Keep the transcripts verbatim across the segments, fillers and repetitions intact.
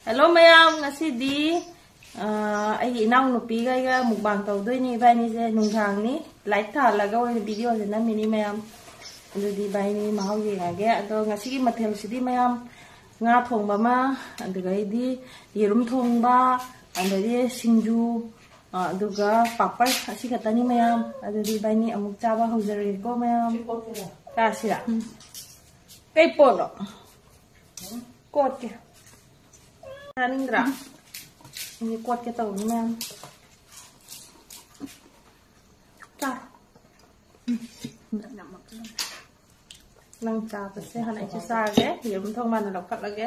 Hello ꯃꯌꯥꯝ, ꯉꯁꯤꯗꯤ ꯑꯥ, ꯑꯩꯒꯤ ꯏꯅꯥꯎꯅꯨꯄꯤꯒ ꯑꯩꯒ ꯃꯨꯛꯕꯥꯡ ꯇꯧꯗꯣꯏꯅꯤ꯫ ꯏꯕꯥꯅꯤꯁꯦ ꯅꯨꯡꯗꯥꯡꯅꯤ, ꯂꯥꯏꯠ ꯊꯥꯜꯂꯒ ꯑꯣꯏꯅ ꯚꯤꯗꯤꯑꯣꯁꯦ ꯅꯝꯃꯤꯅꯤ ꯃꯌꯥꯝ꯫ ꯑꯗꯨꯗꯤ ꯏꯕꯥꯅꯤ ꯃꯍꯥꯎ ꯌꯦꯡꯉꯒꯦ꯫ ꯑꯗꯣ ꯉꯁꯤꯒꯤ ꯃꯊꯦꯜꯁꯤꯗꯤ ꯃꯌꯥꯝ, ꯉꯥ ꯊꯣꯡꯕ ꯑꯃ, ꯑꯗꯨꯗꯩꯗꯤ ꯌꯦꯔꯨꯝ ꯊꯣꯡꯕ, ꯑꯗꯩꯗꯤ ꯁꯤꯡꯖꯨ, ꯑꯥ, ꯑꯗꯨꯒ ꯄꯥꯄꯔ, ꯑꯁꯤ ꯈꯛꯇꯅꯤ ꯃꯌꯥꯝ꯫ ꯑꯗꯨꯗꯤ ꯏꯕꯥꯅꯤ ꯑꯃꯨꯛ ꯆꯥꯕ ꯍꯧꯖꯔꯒꯦꯀꯣ ꯃꯌꯥꯝ꯫ ꯆꯥꯁꯤꯔ? ꯀꯩ ꯄꯣꯠꯅꯣ? ꯀꯣꯠꯀꯦ꯫ ꯆꯥꯅꯤꯡꯗ꯭ꯔꯥ? ꯁꯤꯡꯖꯨ ꯀꯣꯠꯀꯦ ꯇꯧꯕꯅꯤ ꯃꯌꯥꯝ꯫ ꯆꯥ꯫ ꯅꯪ ꯆꯥꯕꯁꯦ ꯍꯥꯟꯅ ꯑꯩꯁꯨ ꯆꯥꯒꯦ꯫ ꯌꯦꯔꯨꯝ ꯊꯣꯡꯕ ꯍꯥꯟꯅ ꯂꯧꯈꯠꯂꯒꯦ꯫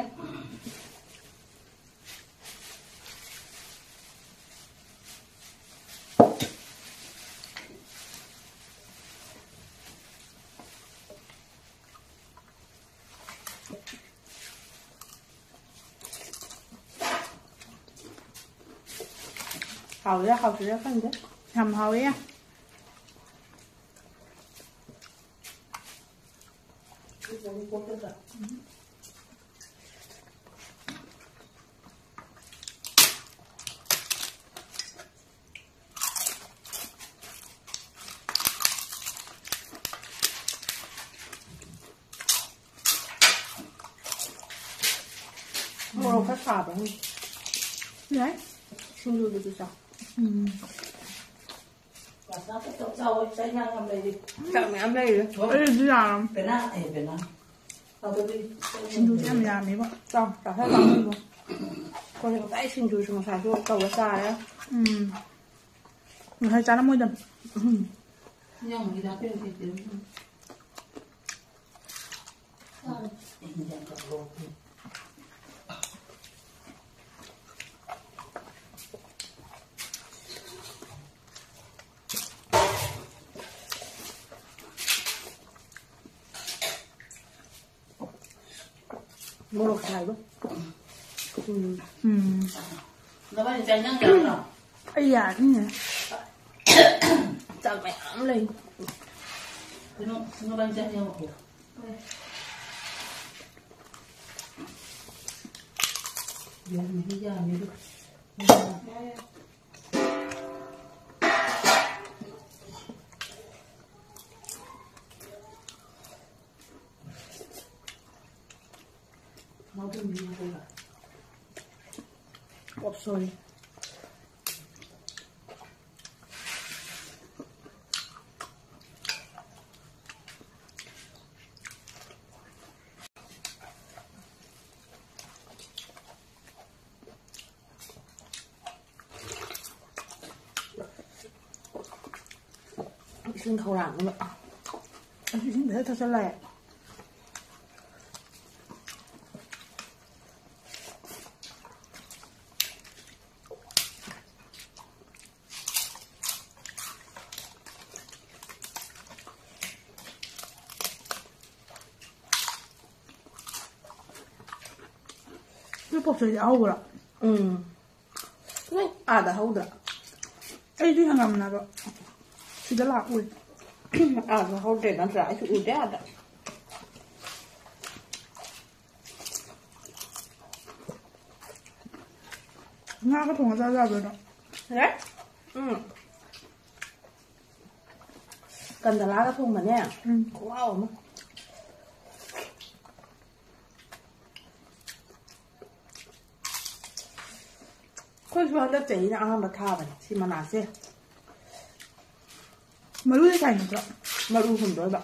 ꯍꯥꯎꯔꯤꯔꯥ ꯍꯥꯎꯇ꯭ꯔꯤꯔꯥ ꯈꯪꯗꯦ꯫ ꯌꯥꯝ ꯍꯥꯎꯋꯦ꯫ ꯃꯣꯔꯣꯛ ꯈꯔ ꯁꯥꯕ꯭ꯔꯥ ꯈꯪꯗꯦ꯫ ꯌꯥꯏ꯫ ꯁꯤꯡꯖꯨꯗꯨꯁꯨ ꯆꯥꯎ꯫ ꯎꯝ꯫ ꯆꯥꯛ ꯃꯌꯥꯝ ꯂꯩꯔꯤ꯫ ꯑꯩꯗꯤ ꯌꯥꯔꯝ꯫ ꯁꯤꯡꯖꯨꯁꯦ ꯌꯥꯝ ꯌꯥꯝꯃꯦꯕ꯫ ꯆꯥꯎ, ꯆꯥꯎ, ꯈꯔ ꯆꯥꯎ꯫ ꯑꯩꯈꯣꯏ ꯉꯁꯥꯏ ꯁꯤꯡꯖꯨꯁꯨ ꯉꯁꯥꯏꯁꯨ ꯇꯧꯔ ꯆꯥꯔꯦ꯫ ꯎꯝ꯫ ꯉꯁꯥꯏ ꯆꯥꯔꯝꯃꯣꯏꯗ꯫ ꯎꯝ꯫ ꯃꯣꯔꯣꯛ ꯁꯥꯏꯕ꯫ ꯎꯝ꯫ ꯎꯝ꯫ ꯅꯕꯥꯅꯤ ꯆꯥꯅꯤꯡꯗꯕ꯭ꯔꯣ? ꯑꯩ ꯌꯥꯅꯤꯅꯦ꯫ ꯆꯥꯛ ꯃꯌꯥꯝ ꯂꯩ꯫ ꯀꯩꯅꯣ, ꯅꯕꯥꯅꯤ ꯆꯥꯅꯤꯡꯉꯛꯄ꯭ꯔꯣ? ꯌꯥꯝꯃꯤꯗꯤ ꯌꯥꯝꯃꯦ ꯑꯗꯨ꯫ ꯃꯥꯕꯨ ꯃꯤ ꯍꯥꯏꯕ꯫ Oh, sorry. ꯏꯁꯤꯡ ꯈꯧꯔꯥꯡꯅꯕ꯫ ꯑꯩꯁꯨ ꯏꯁꯤꯡ ꯐꯖꯅ ꯊꯛꯆꯜꯂꯦ꯫ ꯅꯣꯏ ꯄꯣꯠꯆꯩꯁꯦ ꯑꯍꯧꯕꯔꯣ? ꯎꯝ꯫ ꯅꯣꯏ ꯑꯥꯗ ꯍꯧꯗ꯭ꯔꯥ? ꯑꯩꯗꯤ ꯍꯪꯒꯥꯝ ꯃꯅꯥꯗꯣ ꯁꯤꯗ ꯂꯥꯛꯑ ꯎꯏ꯫ ꯑꯥꯗ ꯍꯧꯗ꯭ꯔꯦ ꯅꯠꯇ꯭ꯔꯥ? ꯑꯩꯁꯨ ꯎꯗꯦ ꯑꯥꯗ꯫ ꯉꯥꯒ ꯊꯣꯡꯉ ꯆꯥ ꯌꯥꯕ꯭ꯔꯣ ꯅꯪ? ꯌꯥꯏ꯫ ꯎꯝ꯫ ꯀꯟꯗꯂꯥꯒ ꯊꯣꯡꯕꯅꯦ꯫ ꯎꯝ꯫ ꯈꯨꯍꯥꯎ ꯑꯃ꯫ ꯑꯩꯈꯣꯏꯁꯨ ꯍꯟꯗꯛ ꯆꯍꯤꯅ ꯑꯍꯥꯟꯕ ꯊꯥꯕꯅꯦ ꯁꯤ ꯃꯅꯥꯁꯦ꯫ ꯃꯔꯨꯗꯤ ꯊꯥꯏ ꯅꯠꯇ꯭ꯔꯣ? ꯃꯔꯨ ꯍꯨꯟꯗꯣꯏꯕ꯫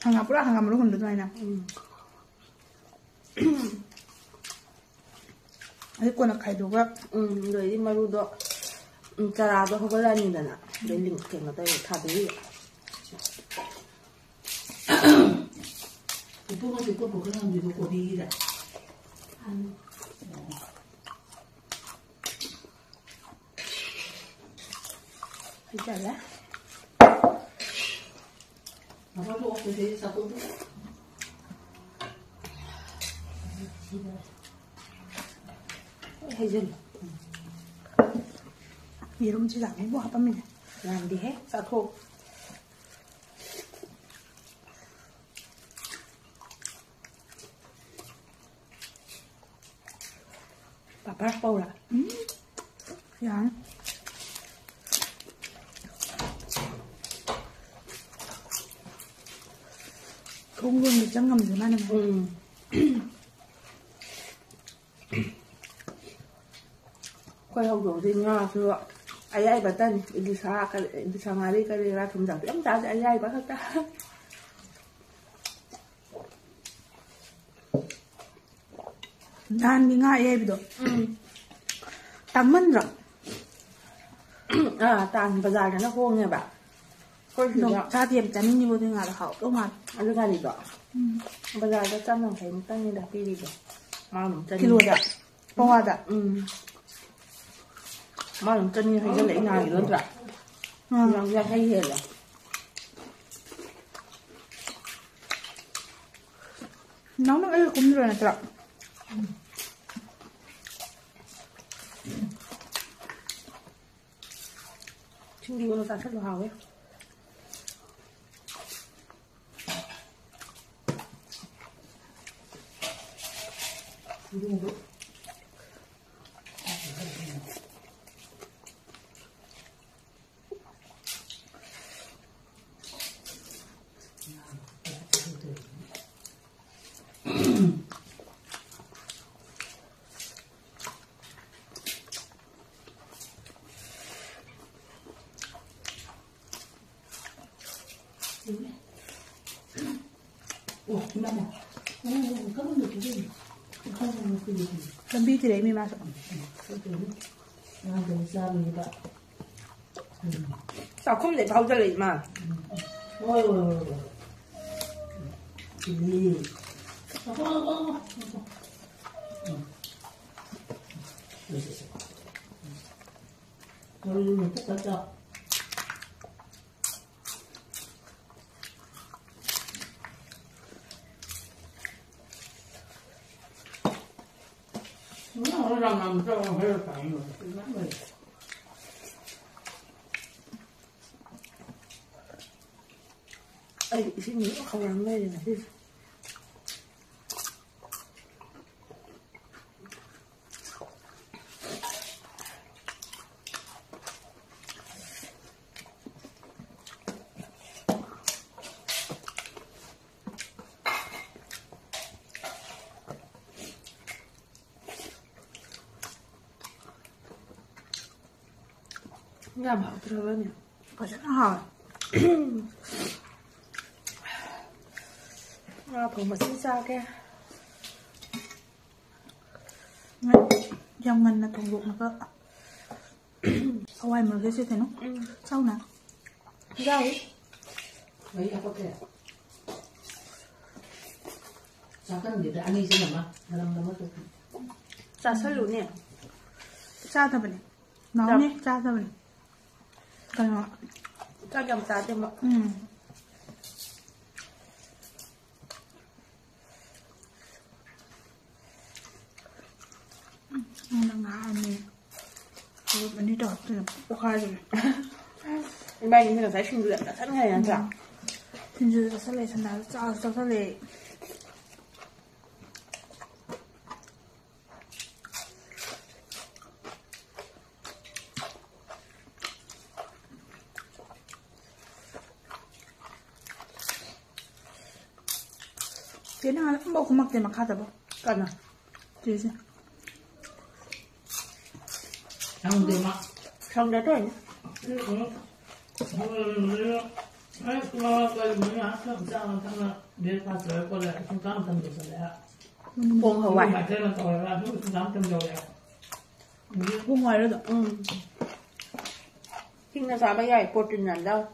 ꯍꯪꯒꯥꯝ, ꯄꯨꯔꯥ ꯍꯪꯒꯥꯝ ꯃꯔꯨ ꯍꯨꯟꯗꯣꯏ ꯑꯗꯨꯃꯥꯏꯅ꯫ ꯎꯝ꯫ ꯑꯗꯩ ꯀꯣꯟꯅ ꯈꯥꯏꯗꯣꯛꯑꯒ꯫ ꯎꯝ, ꯑꯗꯩꯗꯤ ꯃꯔꯨꯗꯣ, ꯎꯝ, ꯆꯔꯥꯗꯣ ꯍꯧꯒꯠꯂꯛꯑꯅꯤꯗꯅ꯫ ꯑꯗꯩ ꯂꯤꯡ-, ꯀꯩꯅꯣ ꯇꯧꯔꯒ ꯊꯥꯗꯣꯛꯏꯕ꯫ ꯎꯄꯨ ꯉꯁꯤ ꯀꯣꯠꯄ ꯈꯔ ꯉꯝꯗ꯭ꯔꯤꯕꯣ ꯀꯣꯕꯤꯒꯤꯗ? ꯍꯩꯖꯜꯂꯦ꯫ ꯃꯈꯣꯏꯁꯨ ꯑꯣꯛꯇ ꯁꯤꯗꯤ ꯆꯥꯊꯣꯛꯄꯤ꯫ ꯂꯣꯏ ꯍꯩꯖꯜꯂꯦ꯫ ꯌꯦꯔꯨꯝꯁꯤ ꯌꯥꯝꯅꯕꯨ ꯍꯥꯞꯄꯝꯃꯤꯅꯦ꯫ ꯌꯥꯝꯗꯦꯍꯦ, ꯆꯥꯊꯣꯛ꯫ ꯄꯥꯄꯔ ꯄꯧꯔꯥ? ꯎꯝ, ꯌꯥꯅꯤ꯫ ꯊꯣꯡ ꯂꯣꯟꯕ ꯆꯪꯉꯝꯗꯦ ꯃꯥꯅ ꯃꯥꯅ꯫ ꯎꯝ꯫ ꯑꯩꯈꯣꯏ ꯍꯧꯗꯣꯡꯁꯦ ꯉꯥꯁꯨ ꯑꯌꯥꯏꯕ ꯇꯅꯤ꯫ ꯏꯂꯤꯁꯥ ꯀꯔꯤ, ꯏꯂꯤꯁꯥ ꯉꯥꯔꯤ ꯀꯔꯤ ꯀꯔꯥ ꯊꯨꯝ ꯌꯥꯛꯄꯤ ꯑꯝ ꯆꯥꯗꯦ, ꯑꯌꯥꯏꯕ ꯈꯛꯇ꯫ ꯅꯍꯥꯟꯒꯤ ꯉꯥ ꯑꯌꯥꯏꯕꯗꯣ꯫ ꯎꯝ꯫ ꯇꯥꯡꯃꯟꯗ꯭ꯔꯣ? ꯑꯥ, ꯇꯥꯡ ꯕꯖꯥꯔꯗꯅ ꯍꯣꯡꯉꯦꯕ꯫ ꯑꯩꯈꯣꯏ ꯁꯤꯗ ꯅꯣꯡ ꯆꯥꯗꯤ ꯌꯥꯝ ꯆꯥꯅꯤꯡꯉꯤꯕꯣ ꯑꯗꯨ ꯉꯥꯗꯣ, ꯍꯥꯎꯗꯧ ꯃꯥꯜꯂꯦ꯫ ꯑꯗꯨ ꯉꯥꯔꯤꯗꯣ ꯎꯝ꯫ ꯕꯖꯥꯔꯗ ꯆꯥꯝ ꯌꯥꯡꯈꯩ ꯃꯨꯛꯇꯪꯅꯤꯗ ꯄꯤꯔꯤꯗꯣ꯫ ꯃꯥꯅ ꯑꯃꯨꯛ ꯆꯅꯤ꯫ ꯀꯤꯂꯣꯗ? ꯄꯋꯥꯗ? ꯎꯝ꯫ ꯃꯥꯅ ꯑꯃꯨꯛ ꯆꯅꯤ ꯍꯩꯖꯜꯂꯛꯏ ꯉꯥꯒꯤꯗꯣ ꯅꯠꯇ꯭ꯔꯥ? ꯎꯝ꯫ ꯌꯥꯡꯈꯩ ꯍꯦꯜꯂꯦ꯫ ꯅꯪꯅ ꯑꯩꯒ ꯀꯨꯝꯗ꯭ꯔꯣ ꯅꯠꯇ꯭ꯔꯥ? ꯁꯤꯡꯖꯨꯒ ꯆꯥꯁꯜꯂꯣ, ꯍꯥꯎꯋꯦ꯫ ꯑꯣ, ꯏꯃꯥꯅ꯫ ꯂꯝꯕꯤ ꯊꯤꯔꯛꯏ ꯃꯤ ꯃꯥꯁꯨ꯫ ꯑꯉꯥꯡꯗꯒꯤ ꯆꯥꯔꯨꯏꯕ꯫ ꯆꯥꯛꯈꯨꯝꯗꯩ ꯐꯥꯎꯖꯜꯂꯛꯏ ꯃꯥ꯫ ꯍꯣꯏ, ꯍꯣꯏ, ꯍꯣꯏ, ꯍꯣꯏ꯫ ꯎꯝ꯫ ꯎꯝ꯫ ꯎꯝ꯫ ꯑꯩ ꯏꯁꯤꯡ ꯂꯣꯏ ꯈꯧꯔꯥꯡ ꯂꯩꯔꯦ ꯉꯁꯤꯁꯦ꯫ ꯌꯥꯝ ꯍꯥꯎꯇ꯭ꯔꯕꯅꯦ꯫ ꯐꯖꯅ ꯍꯥꯎꯋꯦ꯫ ꯉꯥ ꯊꯣꯡꯕꯁꯤ ꯆꯥꯒꯦ꯫ ꯌꯥꯝ ꯉꯟꯅ ꯊꯣꯡꯗꯣꯛꯅꯕ꯫ ꯍꯋꯥꯏ ꯃꯔꯨꯁꯦ ꯀꯩꯅꯣ? ꯎꯝ꯫ ꯆꯥꯎꯅ꯫ ꯌꯥꯎꯏ꯫ ꯃꯍꯤ ꯍꯥꯞꯄꯛꯀꯦ꯫ ꯆꯥꯛꯀꯪꯗꯨꯗ ꯑꯅꯤꯁꯤꯅ ꯑꯃ, ꯃꯅꯝ ꯑꯃ ꯊꯣꯛꯄꯤ꯫ ꯆꯥꯁꯜꯂꯨꯅꯦ꯫ ꯆꯥꯗꯕꯅꯦ꯫ ꯅꯥꯎꯅꯦ, ꯌꯥꯝ ꯆꯥꯗꯕꯅꯦ꯫ ꯀꯩꯅꯣ? ꯆꯥꯛ ꯌꯥꯝ ꯆꯥꯗꯦ ꯃꯥ꯫ ꯎꯝ꯫ ꯅꯪꯅ ꯉꯥ ꯑꯅꯤ, ꯌꯦꯔꯨꯝ ꯑꯅꯤ ꯇꯧꯔꯛꯇꯅ ꯄꯣꯛꯈꯥꯏꯗꯣꯔꯦ꯫ ꯏꯕꯥꯅꯤꯁꯦ ꯉꯁꯥꯏ ꯁꯤꯡꯖꯨ ꯌꯥꯝ ꯆꯥꯁꯟꯈ꯭ꯔꯦ ꯅꯠꯇ꯭ꯔꯥ? ꯎꯝ꯫ ꯁꯤꯡꯖꯨ ꯆꯥꯁꯜꯂꯦ, ꯁꯟꯗꯥꯁꯨ ꯆꯥꯁꯨ ꯆꯥꯁꯜꯂꯦ꯫ ꯆꯦ ꯅꯪ ꯑꯝꯐꯥꯎ ꯀꯨꯝꯃꯛꯇꯦ ꯃꯈꯥꯗꯕꯣ? ꯀꯅꯥ? ꯆꯦꯁꯦ꯫ ꯁꯪꯗꯦ ꯃꯥ꯫ ꯁꯪꯗ ꯇꯧꯔꯤꯅꯦ꯫ ꯎꯝ, ꯎꯝ꯫ ꯑꯩ ꯀꯨꯝꯃꯛꯑꯒ ꯀꯔꯤꯅꯣ ꯉꯥꯏꯍꯥꯛ ꯆꯥ ꯊꯛꯅ breakfast ꯂꯣꯏꯔ ꯈꯣꯠꯂꯦ ꯁꯨꯝ ꯀꯥꯝ ꯊꯝꯖꯜꯂꯦ꯫ ꯄꯣꯡ ꯍꯋꯥꯏ꯫ ꯃꯥꯏꯀꯩꯅ ꯇꯧꯔꯒ ꯑꯗꯨꯝ ꯁꯨꯝ ꯀꯥꯝ ꯊꯝꯖꯜꯂꯦ꯫ ꯄꯣꯡ ꯍꯋꯥꯏꯔꯣ ꯑꯗꯣ? ꯎꯝ꯫ ꯍꯤꯡꯅ ꯆꯥꯕ ꯌꯥꯏ, protein ꯌꯥꯝ ꯌꯥꯎꯏ꯫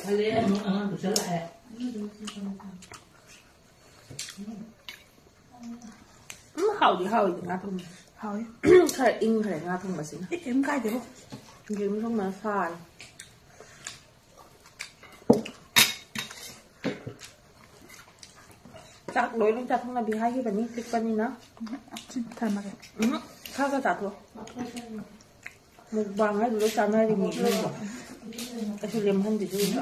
ꯈꯜꯂꯦ, ꯑꯃꯨꯛ ꯑꯉꯥꯡ ꯄꯨꯁꯜꯂꯛꯑꯦ꯫ ꯎꯝ, ꯍꯥꯎꯗꯤ ꯍꯥꯎꯏ ꯉꯥ ꯊꯣꯡꯕ꯫ ꯍꯥꯎꯏ꯫ ꯈꯔ ꯏꯪꯈ꯭ꯔꯦ ꯉꯥ ꯊꯣꯡꯕꯁꯤꯅ꯫ ꯑꯦ, ꯀꯩꯝ ꯀꯥꯏꯗꯦꯕꯣ꯫ ꯌꯦꯔꯨꯝ ꯊꯣꯡꯕꯅ ꯁꯥꯔꯦ꯫ ꯆꯥꯛ ꯂꯣꯏ ꯂꯣꯏ ꯆꯥꯊꯣꯛꯅꯕꯤ ꯍꯥꯏꯈꯤꯕꯅꯤ, ꯄꯤꯛꯄꯅꯤꯅ꯫ ꯎꯝ, ꯁꯤ ꯊꯝꯃꯒꯦ꯫ ꯎꯝ, ꯈꯔ ꯈꯔ ꯆꯥꯊꯣꯛꯑꯣ꯫ Mukbang ꯍꯥꯏꯗꯨ ꯂꯣꯏ ꯆꯥꯅꯔꯤꯅꯤ ꯏꯃꯨꯡꯗ꯫ ꯀꯩꯁꯨ ꯂꯦꯝꯍꯟꯗꯦ ꯑꯗꯨꯒꯤꯗ꯫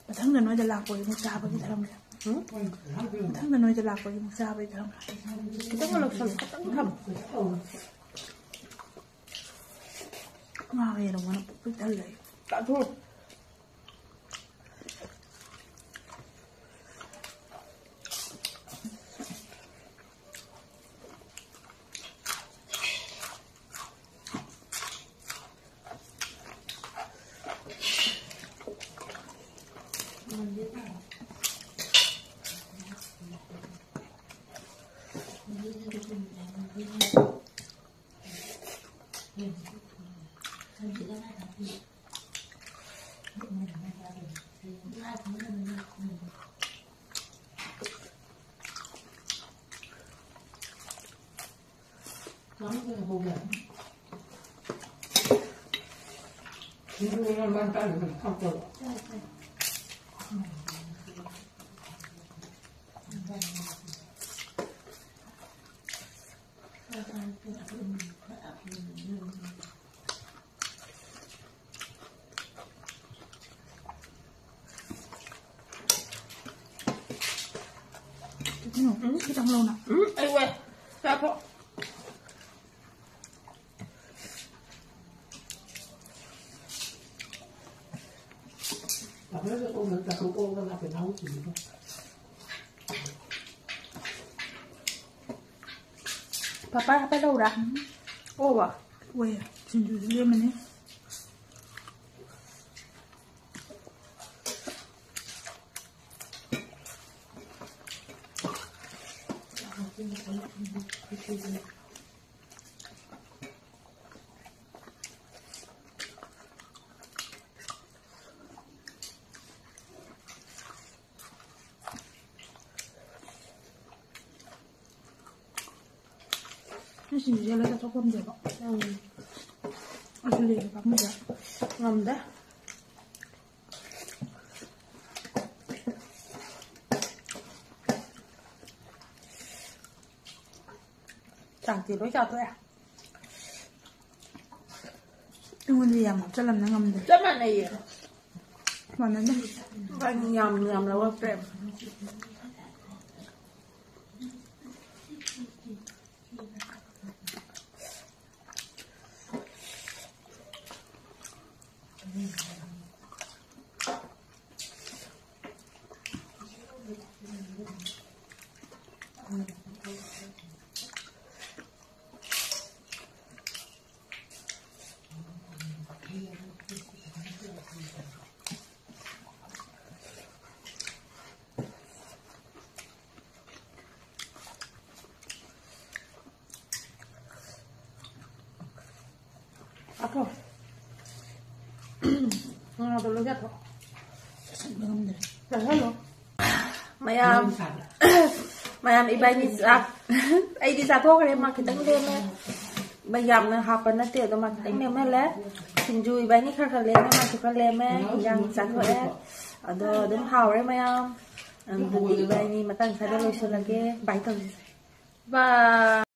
ꯃꯊꯪꯗ ꯅꯣꯏꯗ ꯂꯥꯛꯄꯒꯤ ꯑꯃꯨꯛ ꯆꯥꯕꯒꯤ ꯊꯝꯒꯦ꯫ ꯎꯝ? ꯃꯊꯪꯗ ꯅꯣꯏꯗ ꯂꯥꯛꯄꯒꯤ ꯑꯃꯨꯛ ꯆꯥꯕꯒꯤ ꯊꯝꯒꯦ꯫ ꯈꯤꯇꯪ ꯂꯧꯁꯜꯂꯨ, ꯈꯤꯇꯪ ꯊꯝꯃꯨ꯫ ꯉꯥꯒ ꯌꯦꯔꯨꯝꯒꯅ ꯄꯨꯛ ꯄꯤꯛ ꯊꯜꯂꯦ꯫ ꯆꯥꯊꯣꯛ꯫ ꯎꯝ, ꯈꯤꯇꯪ ꯂꯧꯅ꯫ ꯎꯝ, ꯑꯩ ꯋꯥꯏ꯫ ꯆꯥꯊꯣꯛ꯫ ꯄꯥꯄꯥ ꯍꯥꯞꯄ ꯂꯧꯔꯥ? ꯑꯣ, ꯋꯥ꯫ ꯑꯣꯏꯌꯦ꯫ ꯁꯤꯡꯖꯨꯁꯨ ꯂꯦꯝꯃꯅꯤ꯫ ꯁꯤꯡꯖꯨꯁꯦ ꯂꯣꯏ ꯆꯥꯊꯣꯛ ꯉꯝꯗꯦꯕ꯫ ꯎꯝ꯫ ꯑꯗꯨ ꯂꯩꯔꯦ ꯄꯥꯝꯃꯨꯗ꯭ꯔꯥ? ꯉꯝꯗꯦ꯫ ꯆꯥꯛꯇꯤ ꯂꯣꯏ ꯆꯥꯊꯣꯛꯑꯦ꯫ ꯑꯩꯉꯣꯟꯗ ꯌꯥꯝ ꯍꯥꯞꯆꯜꯂꯝꯅ ꯉꯝꯗꯦ꯫ ꯆꯞ ꯃꯥꯟꯅꯩꯌꯦ꯫ ꯃꯥꯟꯅꯗꯦ꯫ ꯏꯕꯥꯅꯤ ꯌꯥꯝ ꯌꯥꯝ ꯂꯧꯔꯛꯇ꯭ꯔꯦꯕ꯫ ꯉꯥꯗꯣ ꯂꯣꯏ ꯆꯥꯊꯣꯛ꯫ ꯆꯥꯁꯟꯕ ꯉꯝꯗ꯭ꯔꯦ꯫ ꯆꯥꯁꯜꯂꯣ꯫ ꯃꯌꯥꯝ, ꯃꯌꯥꯝ ꯏꯕꯥꯏꯅꯤ ꯆꯥꯛ, ꯑꯩꯗꯤ ꯆꯥꯊꯣꯛꯈ꯭ꯔꯦ, ꯃꯥ ꯈꯤꯇꯪ ꯂꯦꯝꯃꯦ꯫ ꯃꯥ ꯌꯥꯝꯅ ꯍꯥꯞꯄ ꯅꯠꯇꯦ, ꯑꯗꯣ ꯃꯥ ꯈꯤꯇꯪ ꯂꯦꯝꯍꯜꯂꯦ꯫ ꯁꯤꯡꯖꯨ ꯏꯕꯥꯏꯅꯤ ꯈꯔ ꯈꯔ ꯂꯦꯝꯃꯦ, ꯃꯥꯁꯨ ꯈꯔ ꯂꯦꯝꯃꯦ, ꯏꯟꯖꯥꯡ ꯆꯥꯊꯣꯛꯑꯦ꯫ ꯑꯗꯣ ꯑꯗꯨꯝ ꯍꯥꯎꯔꯦ ꯃꯌꯥꯝ꯫ ꯑꯗꯨꯗꯤ ꯏꯕꯥꯏꯅꯤ ꯃꯇꯥꯡ ꯁ꯭ꯋꯥꯏꯗ ꯂꯣꯏꯁꯤꯜꯂꯒꯦ꯫ ꯕꯥꯏ ꯇꯧꯁꯤ꯫ ꯕꯥꯏ꯫